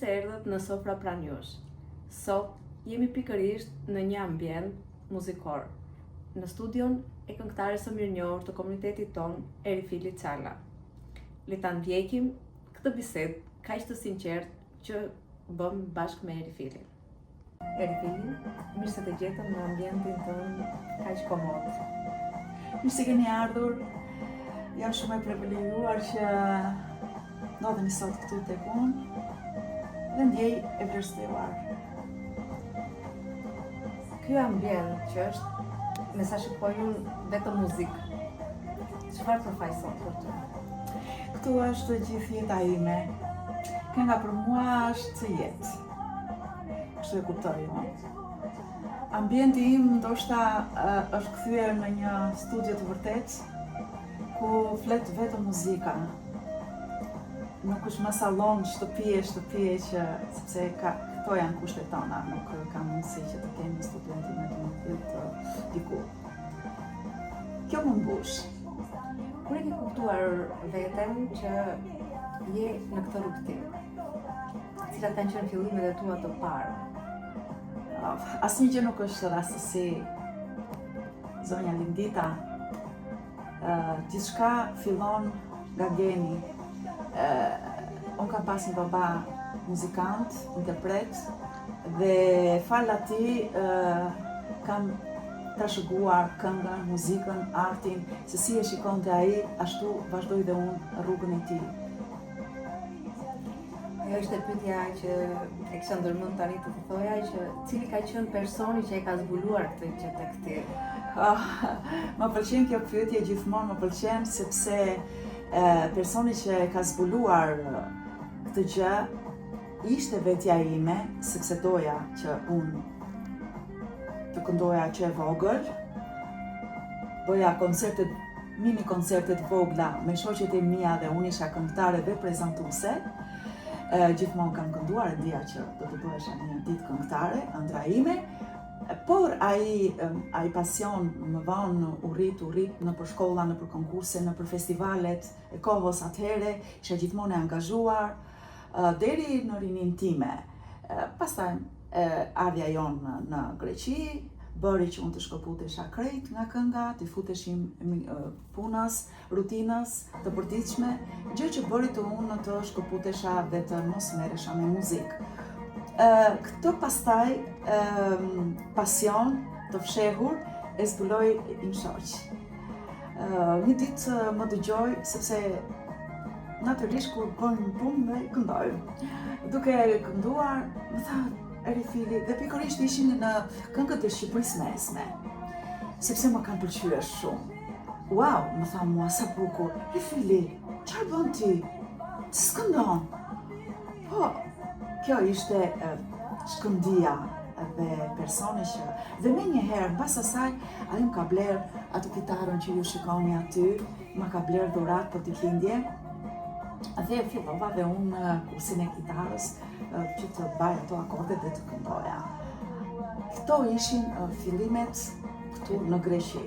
se erdhët në Sofra pranë jush. Sot jemi pikërisht në një ambient muzikor, në studion e këngëtares së mirënjohur të komunitetit tonë, Erifili Çala. Le ta ndjekim këtë bisedë kaq të sinqertë që bëmë bashkë me Erifilin. Erifili, mirë se të gjetëm në ambientin tënd kaq komod. Mirë se keni ardhur. Jam shumë e privilegjuar që ndodheni sot këtu tek unë dhe ndjej e vlerësuar. Ky ambient që është, me sa shikoj unë, vetëm muzikë. Çfarë përfaqëson për ty? Këtu është gjithë jeta ime. Kënga për mua është jetë. Kështu e kuptoj unë. Ambienti im ndoshta është kthyer në një studio të vërtetë ku flet vetëm muzika. Nuk është më sallon shtëpie, shtëpie që sepse ka këto janë kushtet tona, nuk ka mundësi që të kemi studion time të mirëfilltë diku. Kjo më mbush. Kur e ke kuptuar veten që je në këtë rrugëtim? Cilat kanë qenë fillimet e tua të para? Asnjë gjë nuk është rastësi, zonja Lindita. Gjithçka fillon nga geni. Unë kam pas një baba muzikant, interpret, dhe falë atij kam trashëguar këngën, muzikën, artin, se si e shikonte ai, ashtu vazhdoj dhe unë rrugën e tij. Ajo ishte pyetja që e kisha ndërmend tani të të thoja që cili ka qenë personi që e ka zbuluar këtë gjë tek ti? Oh, më pëlqen kjo pyetje gjithmonë më pëlqen sepse e, personi që e ka zbuluar këtë gjë ishte vetja ime, sepse doja që unë të këndoja që e vogël, bëja koncertet mini koncerte të vogla me shoqet e mia dhe unë isha këngëtare dhe prezantuese. Gjithmonë kam kënduar, e dija që do të bëhesha një ditë këngëtare, ëndrra ime. Por ai ai pasion më vonë u rrit, u rrit nëpër shkolla, nëpër konkurse, nëpër festivalet e kohës atëherë, isha gjithmonë e angazhuar deri në rininë time. Pastaj ardhja jonë në Greqi, bëri që unë të shkëputesha krejt nga kënga, t'i futeshim punës, rutinës, të përditshme, gjë që bëri të unë të shkëputesha dhe të mos merresha me muzikë. Këtë pastaj pasion të fshehur e zbuloi im shoq. Një ditë më dëgjoi sepse natyrisht kur bëjmë punë dhe këndojmë. Duke kënduar, më tha Erifili dhe pikërisht ishin në këngët e Shqipërisë mesme, sepse më kanë pëlqyer shumë. Wow, më tha mua, sa bukur. Erifili, çfarë bën ti? Ti s'këndon? Po, kjo ishte shkëndija dhe personi që dhe menjëherë mbas asaj ai më ka blerë atë kitarën që ju shikoni aty, ma ka blerë dhuratë për ditëlindje dhe fillova dhe unë kursin e kitarës që të mbaj ato akordet dhe të këndoja. Këto ishin fillimet këtu në Greqi.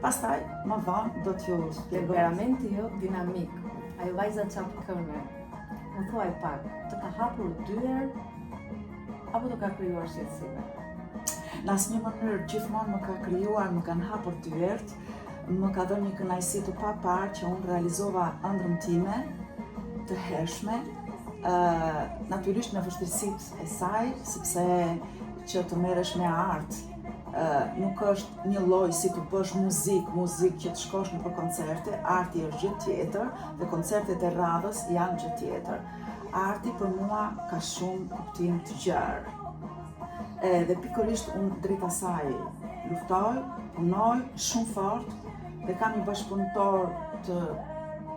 Pastaj, më vonë, do t'ju shpjegoj. Temperamenti jot dinamik, ajo vajza çapkëne, më thuaj pak, të ka hapur dyer apo të ka krijuar shqetësime? Në asnjë mënyrë gjithmonë më ka krijuar, më kanë hapur dyert, më ka dhënë një kënaqësi të paparë që unë realizova ëndrrën time të hershme, ë natyrisht me vështirësitë e saj, sepse që të merresh me art, ë nuk është një lloj si të bësh muzikë, muzikë që të shkosh nëpër koncerte, arti është gjë tjetër dhe koncertet e radhës janë gjë tjetër. Arti për mua ka shumë kuptim të gjerë. Edhe pikërisht unë drejt asaj luftoj, punoj shumë fort dhe kam një bashkëpunëtor të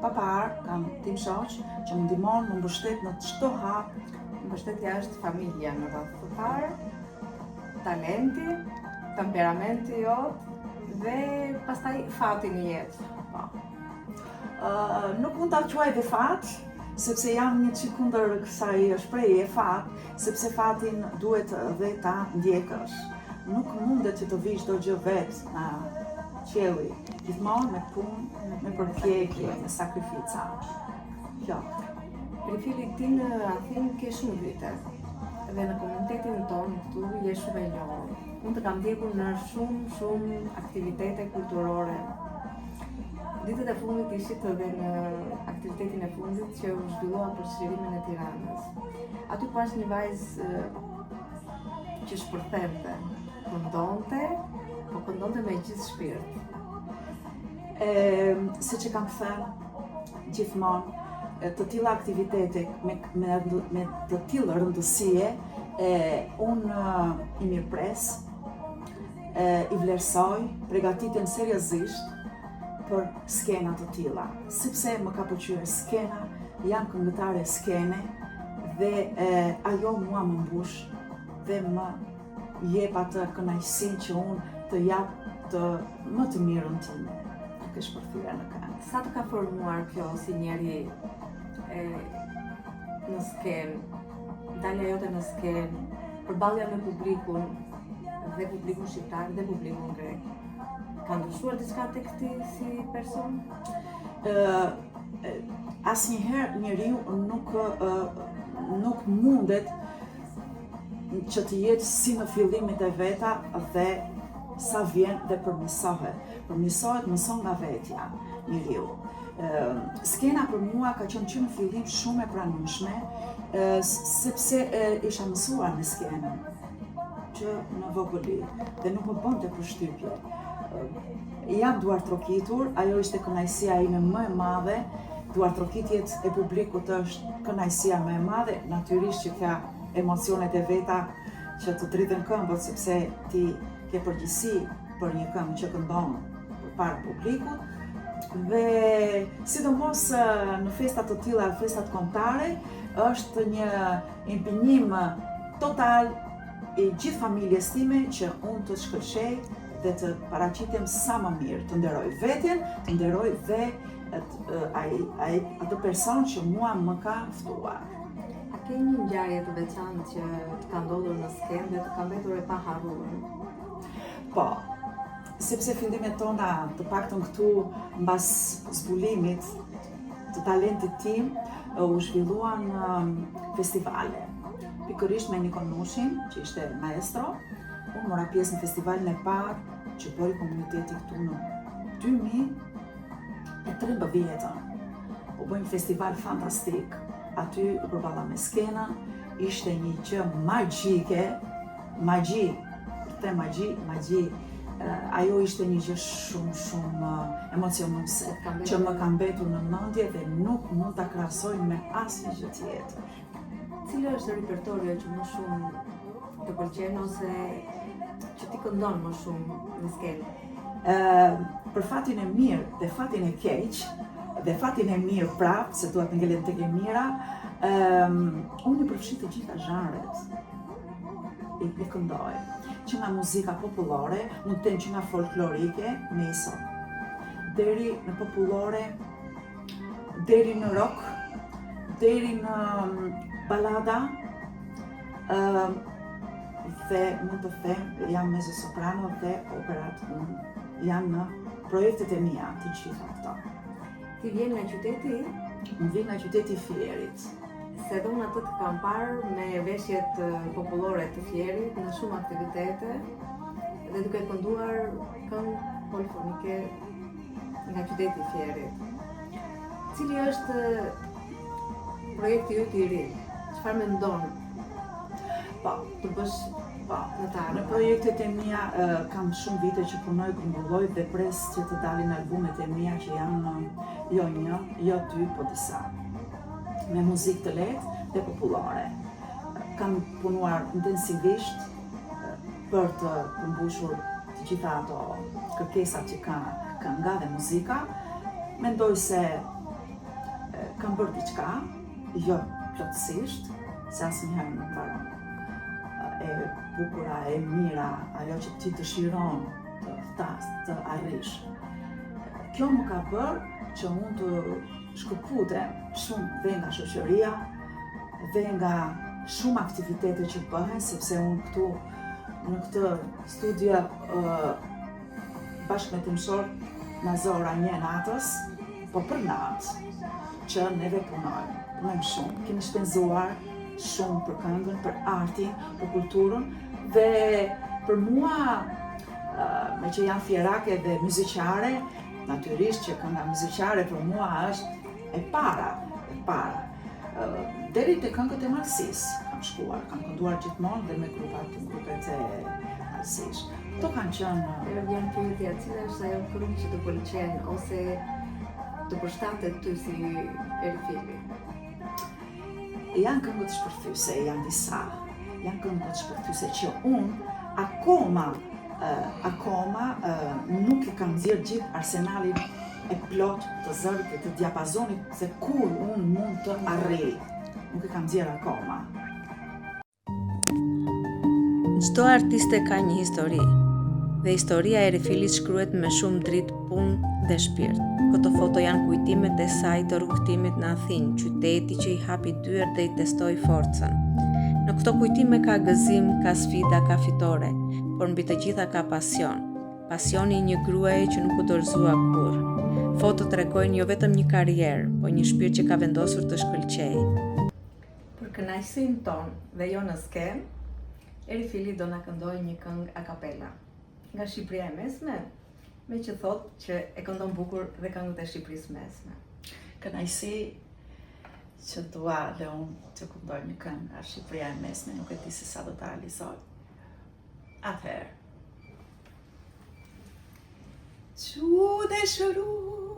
paparë, kam tim shoq që më ndihmon, më mbështet në çdo hap. Mbështetja është familja në radhë të parë, talenti, temperamenti jot dhe pastaj fati në jetë. Po. Uh, nuk mund ta quaj dhe fat, sepse jam një çik kundër kësaj shprehje fat, sepse fatin duhet dhe ta ndjekësh. Nuk mundet që të vijë çdo gjë vetë nga qielli, gjithmonë me punë, me përpjekje, me sakrifica. Kjo. Erifili ti në Athinë ke shumë vite dhe në komunitetin tonë këtu je shumë e njohur. Unë të kam ndjekur në shumë, shumë aktivitete kulturore. Ditët e fundit ishit edhe në aktivitetin e fundit që u zhvillua për çlirimin e Tiranës. Aty pashë një vajzë që shpërthente, këndonte, po këndonte me gjithë shpirt. E, siç e kam thënë, gjithmonë, të tilla aktivitete me, me, me të tillë rëndësie, e, unë i mirëpres, e, i vlerësoj, pregatitem seriozisht për skena të tilla, sepse më ka pëlqyer skena, jam këngëtare skene dhe e, ajo mua më mbush dhe më jep atë kënaqësinë që unë të jap të më të mirën time, duke shpërthyer në këngë. Sa të ka formuar kjo si njeri e, në skenë, dalja jote në skenë, përballja me publikun dhe publikun shqiptar dhe publikun grek. Ka ndryshuar diçka tek ti si person? Ë asnjëherë njeriu nuk nuk mundet që të jetë si në fillimet e veta dhe sa vjen dhe përmirësohet. Përmirësohet, mëson nga vetja njeriu. Skena për mua ka qenë që në fillim shumë e pranueshme, sepse isha mësuar me skenën që në vogëli dhe nuk më bënte përshtypje. Jam duartrokitur, ajo ishte kënaqësia ime më e madhe, duartrokitjet e publikut është kënaqësia më e madhe, natyrisht që ka emocionet e veta që të dridhen këmbët sepse ti ke përgjegjësi për një këngë që këndon përpara publikut dhe sidomos në festa të tilla, festat kombëtare, është një impenjim total i gjithë familjes time që unë të shkëlqej dhe të paraqitem sa më mirë, të nderoj veten, të nderoj dhe ai ai atë person që mua më ka ftuar. A ke një ngjarje të veçantë që të ka ndodhur në skenë dhe të ka mbetur e paharruar? Po, sepse fillimet tona, të paktën këtu mbas zbulimit të talentit tim, u zhvilluan festivale. Pikërisht me Niko Nushin, që ishte maestro, unë mora pjesë në festivalin e parë që bëri komuniteti këtu në 2013-ën. U bë një festival fantastik. Aty u përballa me skenën, ishte një gjë magjike, magji, të magji, magji, ajo ishte një gjë shumë, shumë emocionuese, që më ka mbetur në mendje dhe nuk mund ta krahasoj me asnjë gjë tjetër. Cili është repertori që më shumë të pëlqen ose që ti këndon më shumë në skenë? Ë, për fatin e mirë dhe fatin e keq, dhe fatin e mirë prapë, se dua të ngelem tek e mira, ëm unë i përfshij të gjitha zhanret. I, i këndoj. Që nga muzika popullore, mund të them që nga folklorike, meso, deri në popullore, deri në rock, deri në mm, balada, ë dhe mund të them jam mezzo soprano dhe operat unë janë në projektet e mia të gjitha këto. Ti vjen nga qyteti? Unë vij nga qyteti i Fierit. Se dhe unë atë të kam parë me veshjet popullore të Fierit në shumë aktivitete dhe duke kënduar këngë polifonike nga qyteti i Fierit. Cili është projekti yt i ri? Çfarë mendon? Po, të bësh po, në të Në projektet e mia kam shumë vite që punoj, grumbulloj dhe pres që të dalin albumet e mia që janë jo një, jo dy, po disa. Me muzikë të lehtë dhe popullore. Kam punuar intensivisht për të përmbushur të gjitha ato kërkesat që ka kënga dhe muzika. Mendoj se kam bërë diçka, jo plotësisht, se asnjëherë nuk mbaron. E bukura, e mira, ajo që ti dëshiron të tas, të arrish. Kjo më ka bërë që unë të shkëputem shumë dhe nga shoqëria, dhe nga shumë aktivitete që bëhen, sepse unë këtu në këtë studio uh, bashkë me tim short na zë ora një e natës. Po për natë që neve punojmë, punojmë shumë, kemi shpenzuar shumë për këngën, për artin, për kulturën dhe për mua meqë jam fierake dhe myzeqare, natyrisht që kënga myzeqare për mua është e para, e para. Deri te këngët e malësisë kam shkuar, kam kënduar gjithmonë dhe me grupat, grupet e malësisë. Këto kanë qenë... Edhe vjen pyetja, cila është ajo këngë që të pëlqen ose të përshtatet ty si Erifili? Janë këngët shpërthyse, janë disa. Janë këngët shpërthyse që unë akoma akoma nuk e kam nxjerrë gjithë arsenalin e plotë të zërit dhe të diapazonit se ku unë mund të arrij. Nuk e kam nxjerrë akoma. Çdo artiste ka një histori dhe historia e Erifilit shkruhet me shumë dritë, punë dhe shpirt. Këto foto janë kujtimet e saj të rrugëtimit në Athinë, qyteti që i hapi dyert dhe i testoi forcën. Në këto kujtime ka gëzim, ka sfida, ka fitore, por mbi të gjitha ka pasion. Pasioni i një gruaje që nuk u dorëzua kurrë. Fotot tregojnë jo vetëm një karrierë, po një shpirt që ka vendosur të shkëlqejë. Për kënaqësinë tonë dhe jo në skenë, Erifili do na këndojë një këngë a cappella. Nga Shqipëria e Mesme, meqë thotë që e këndon bukur dhe këngët e Shqipërisë Mesme. Kënaqësi që dua dhe unë të këndoj një këngë nga Shqipëria e Mesme, nuk e di se sa do ta realizoj. Atëherë. Çu dëshirush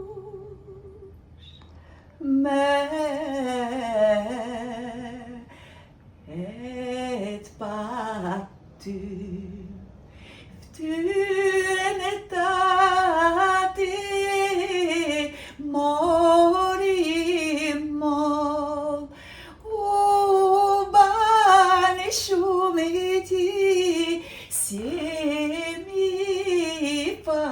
me e t'pa ty Ftyrën e tati Mori moll U bani shumë i ti Si mi pa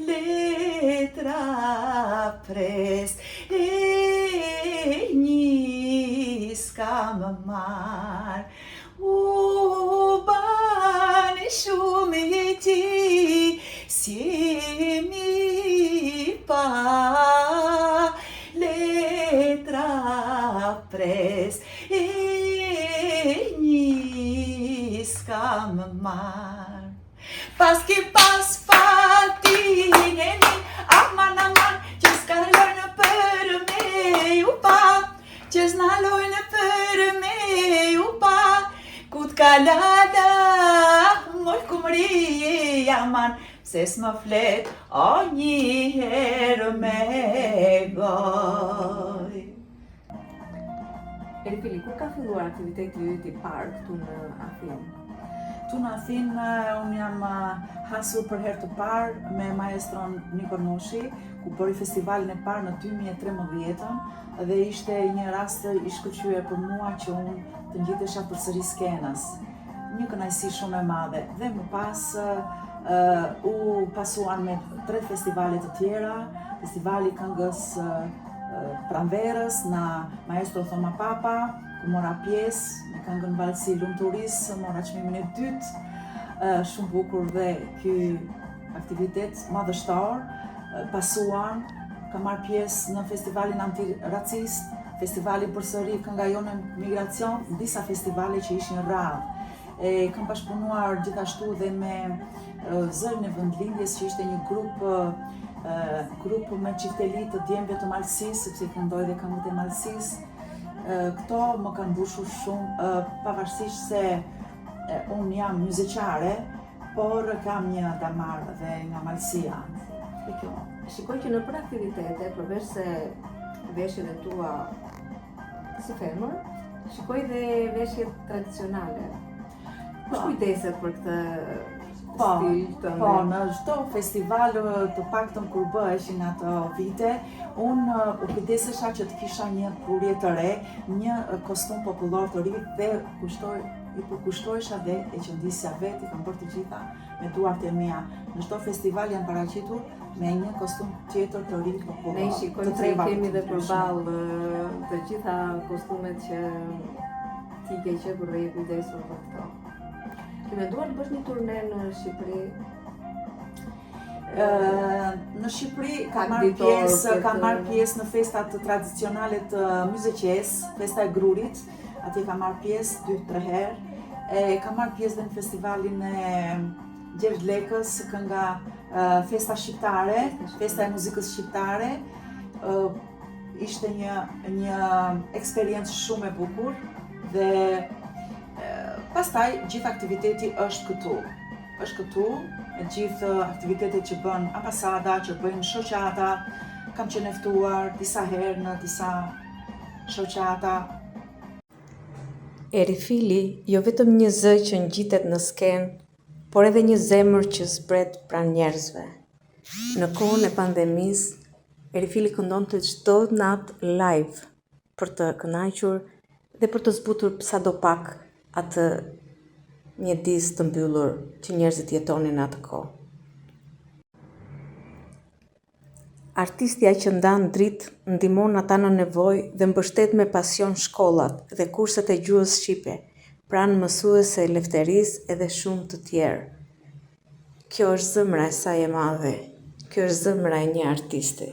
Letra pres E një s'kam marrë U bani shumë i ti Si mi pa Letra pres E një s'kam marrë Paski pas fatin e mi Aman, aman, që s'kalojnë për me ju pa Që s'nalojnë për me ju pa Ku t'ka lala, moj kumri, aman Pse s'më flet, o një herë me gojë Erifili, kur ka filluar aktiviteti yt i parë këtu në Athinë? Këtu në Athinë unë jam hasur për herë të parë me maestron Niko Nushi, ku bëri festivalin e parë në 2013-ën dhe ishte një rast i shkëlqyer për mua që unë të ngjitesha përsëri skenës. Një kënaqësi shumë e madhe dhe më pas uh, u pasuan me tre festivale të tjera, festivali i këngës uh, pranverës nga maestro Thoma Papa, ku mora pjesë me këngën Valsi i Lumturisë, mora çmimin e dytë, shumë bukur dhe ky aktivitet madhështor, pasuan, kam marrë pjesë në festivalin antiracist, festivalin përsëri kënga jonë në migracion, disa festivale që ishin radhë. E kam bashkëpunuar gjithashtu dhe me Zërin e Vendlindjes që ishte një grup grup me çifteli të djemve të malësisë, sepse i këndoj dhe këngët e malësisë. Këto më kanë mbushur shumë, pavarësisht se unë jam myzeqare, por kam një damar dhe nga malësia. Dhe kjo. Shikoj që nëpër aktivitete, përveç se veshjet e tua si femër, shikoj dhe veshjet tradicionale. Kush po. kujdeset për këtë po, stil të Po, në çdo festival të paktën kur bëheshin ato vite, unë u kujdesesha që të kisha një prurje të re, një kostum popullor të ri dhe kushtoj i përkushtohesha dhe e qëndisja vetë, i kam bërë të gjitha me duart e mia. Në çdo festival jam paraqitur me një kostum tjetër të ri popullor. Ne shikojmë se i kemi dhe përballë të gjitha kostumet që ti ke qepur dhe je kujdesur për këto. Ke menduar të bësh një turne në Shqipëri? Në Shqipëri kam marrë pjesë, kam marrë pjesë në festat tradicionale të Myzeqesë, festa e grurit, atje kam marrë pjesë 2-3 herë. E kam marrë pjesë dhe në festivalin e Gjergj Lekës, kënga festa shqiptare, festa e muzikës shqiptare. Ishte një një eksperiencë shumë e bukur dhe pastaj gjithë aktiviteti është këtu. Është këtu, me gjithë aktivitetet që bën ambasada, që bëjnë shoqata, kam qenë e ftuar disa herë në disa shoqata. Erifili jo vetëm një zë që ngjitet në skenë, por edhe një zemër që zbret pranë njerëzve. Në kohën e pandemisë, Erifili këndonte çdo natë live për të kënaqur dhe për të zbutur sadopak atë mjedis të mbyllur që njerëzit jetonin në atë kohë. Artistja që ndan dritë, ndihmon ata në nevojë dhe mbështet me pasion shkollat dhe kurset e gjuhës shqipe, pranë mësuese Lefterisë edhe shumë të tjerë. Kjo është zemra e saj e madhe, kjo është zemra e një artisti,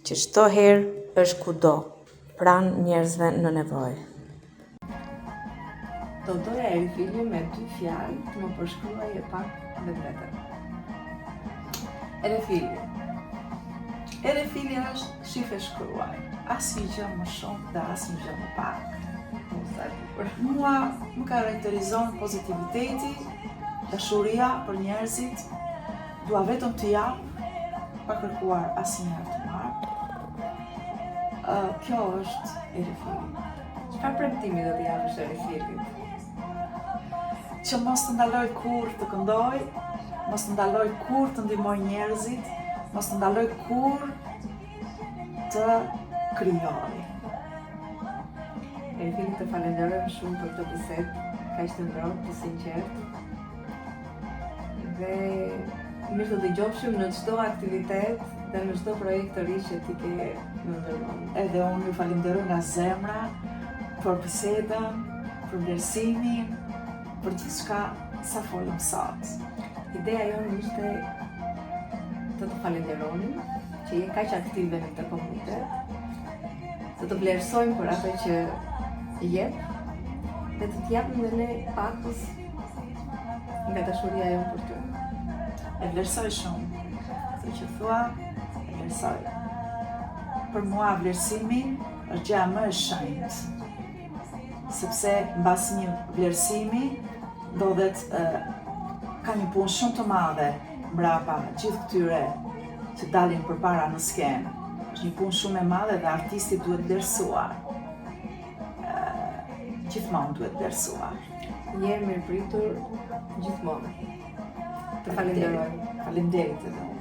që çdo herë është kudo, pranë njerëzve në nevojë. Do doja Erifili me dy fjalë të më përshkruaje pak vetveten. Erifili. Erifili është shif e shkruaj, asnjë gjë më shumë dhe asnjë gjë më pak. Mua më karakterizon pozitiviteti, dashuria për njerëzit, dua vetëm të jap, pa kërkuar asnjëherë të marr. Uh, kjo është Erifili. Çfarë premtimi do t'i japësh Erifilit? Që mos të ndaloj kurrë të këndoj, mos të ndaloj kurrë të ndihmoj njerëzit, mos të ndaloj kurrë të krijoj. Erifili të falenderojmë shumë për këtë bisedë, kaq të ngrohtë, të sinqertë. Dhe mirë të dëgjofshim në çdo aktivitet dhe në çdo projekt të ri që ti ke në ndërmend. Edhe unë ju falenderoj nga zemra për bisedën, për vlerësimin, për gjithçka sa folëm sot. Ideja jonë ishte të të falenderonim që je kaq aktive në këtë komunitet, të të vlerësojmë për ato që jep dhe të të japim dhe ne pakës nga dashuria jonë për ty. E vlerësoj shumë. Këtë që thua, e vlerësoj. Për mua vlerësimi është gjëja më e shenjtë. Sepse mbas një vlerësimi ndodhet ka një punë shumë të madhe mbrapa gjithë këtyre që dalin përpara në skenë. Është një punë shumë e madhe dhe artisti duhet vlerësuar. Gjithmonë duhet vlerësuar. Je e mirëpritur gjithmonë. Të falenderoj. Faleminderit edhe unë.